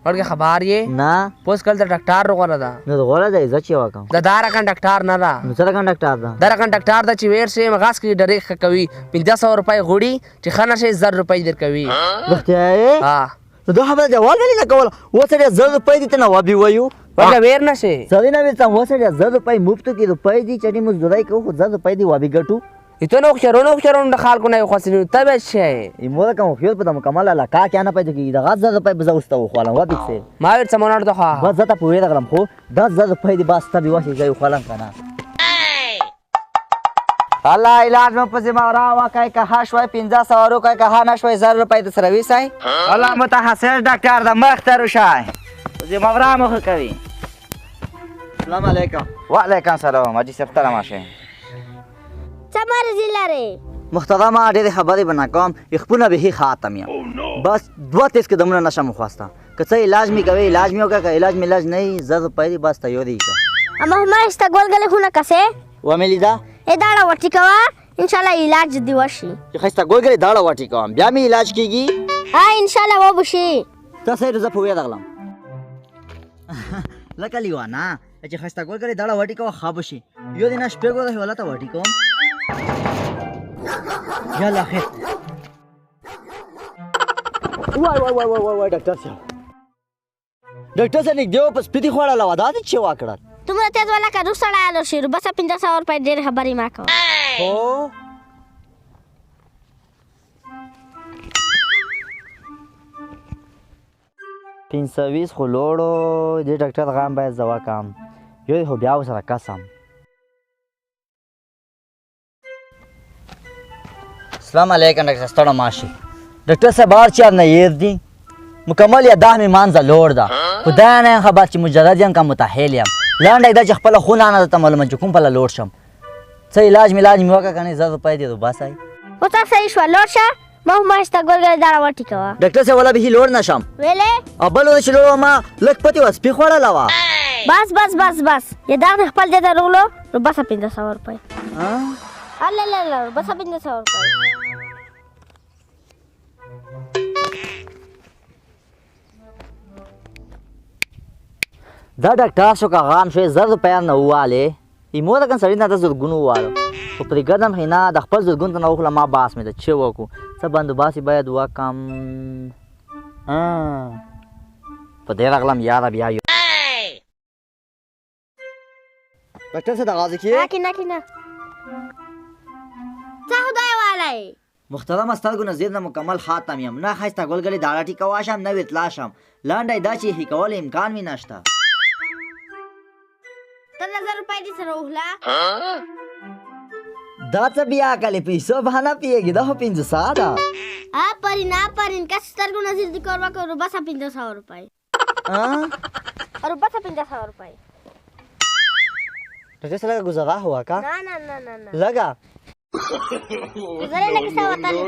ورګه خبر یې نه پوس کل د ډاکټر روغله ده. نو غوړه ده زه چې وکم. د دا رقم ډاکټر نه ده. نو څه رقم ډاکټر ده؟ دا رقم ډاکټر ده چې ویر شي مغاس کې ډېرې ښه کوي. 500 روپۍ غوړي چې ښه نه شي 1000 روپۍ درکوي. رښتیا یې؟ ها. نو دا خبره جواب ولې نه کوله؟ وسړیه 1000 روپۍ دي ته نه وبې ویو. ورګه ویر نه شي. سړی نه ویل وسړیه 1000 روپۍ مفتو کې روپۍ دي چې مزدورۍ کوو خو 1000 روپۍ دي وبې ګټو. ته نو هوښیارونه هوښیارونه د خلکو نه یې خواسي ته به شې. مور کوم هوښیار په د مکمل علاقه کې نه پیدا کېږي. دغه 1000 روپۍ به زه اوس ته وخوالم وبې څه. ما ویل څه مونږ ته خو. بس زه ته په ویره غلم خو دا 1000 روپۍ دي بس ته بې وشې زه یې وخوالم که نه. الله علاج مو په ذمه را وکړئ که ښه شوی 500 روپۍ که ښه نه شوی 1000 روپۍ د سره ویسئ. الله متخصص ډاکټر د مخ ته روشئ په ذمه ورا مو ښه کوي. السلام علیکم. وعلیکم سلام حاجي صاحب ته راماشئ. څه مرضي لرې؟ محترمه ډېرې خبرې به نه کوم، خپونه بیخي خاتم یم. بس دوه تیز قدمونه نشم خواسته. که څه علاج مې کوې علاج مې وکړه، که علاج مې علاج نه وي 1000 روپۍ دي بس ته یو دی که. اما ما ستا ګل ګلې خونه کسې؟ ومې لیده؟ ای داړه وټي کوه انشاءالله علاج دې وشي. چې ښایسته ګل ګلې داړه وټي کوم بیا مې علاج کېږي؟ ها انشاءالله وبه شي. ته صحیح زه په ویره غلم. لکه لیوانه چې ښایسته ګل ګلې داړه وټي کوه ښه به شي. یو دې نه شپږ ورځې والا ته وټي کوم. یالا خیر. وای وای وای وای وای ډاکټر صاحب ډاکټر صاحب نږدې وه په سپي دې خوړله وه دا دې چې وکړل؟ دومره تېز وه لکه روس سړی الو شي. بس 500 روپۍ ډېرې خبرې ما کوه. هو 520 خو لوړو دې ډاکټر غم باید زه وکړم. یو خو بیا ورسره قسم. السلام علیکم ډاکټر صاحب ستړی ماشي. ډاکټر صاحب هر چا نه هېر دي مکمل یا ده مې منځه لوړ ده خو دا نه یم خبر چې مجرد یم که متحل یم. لنډه یې دا چې خپله خونه نه درته معلومه چې کوم پله لوړ شم. څه علاج مې علاج مې وکړه که نه 1000 روپۍ دې وباسئ. اوس تا صحیح شوه لوړ شه. ما هم ستا ګل ګلې داړه وټي کوه. ډاکټر صاحب ولا بیخي لوړ نه شم. ویلې؟ او بل ورځ چې لوړ وم لږ پتې وه سپي خوړله وه. بس بس بس بس یې دا دې خپل ځای ته راغلو نو بس 500 روپۍ. الله الله الله بس 500 روپۍ. دا ډاکټر شو که غام شوی 1000 روپۍ نه ووالې. ایمو رقم سړي نه د زرګونو ووالو خو پرې ګرځم خو نه د خپل زرګون ته نه وخوله ما باس مې ده چې وکړو څه بندوباس یې باید وکړم. په دې راغلم یاره بیا یو. ډاکټر صاحب دغه ځای کې؟ کینه کینه. څه خدای والی؟ محترمه سترګو نظر نه مکمل خاتم یم. نه ښایسته ګل ګلې داړه ټیکوه شم نه ویتلا شم. لنډه یې دا چې ښه کول امکان مې نشته. ته 1000 روپۍ دې سره وخله. دا څه بیا کلې پیسو باندې پیږي دا خو 500 ده. آفرین آفرین که سترګو نظر دې کار وکړو بس 500 روپۍ. اور بس 500 روپۍ. ډاکټر صاحب لږه ګزاره هوا که؟ نه نه نه نه نه. لږه. ګزاره لږه څه وتلې.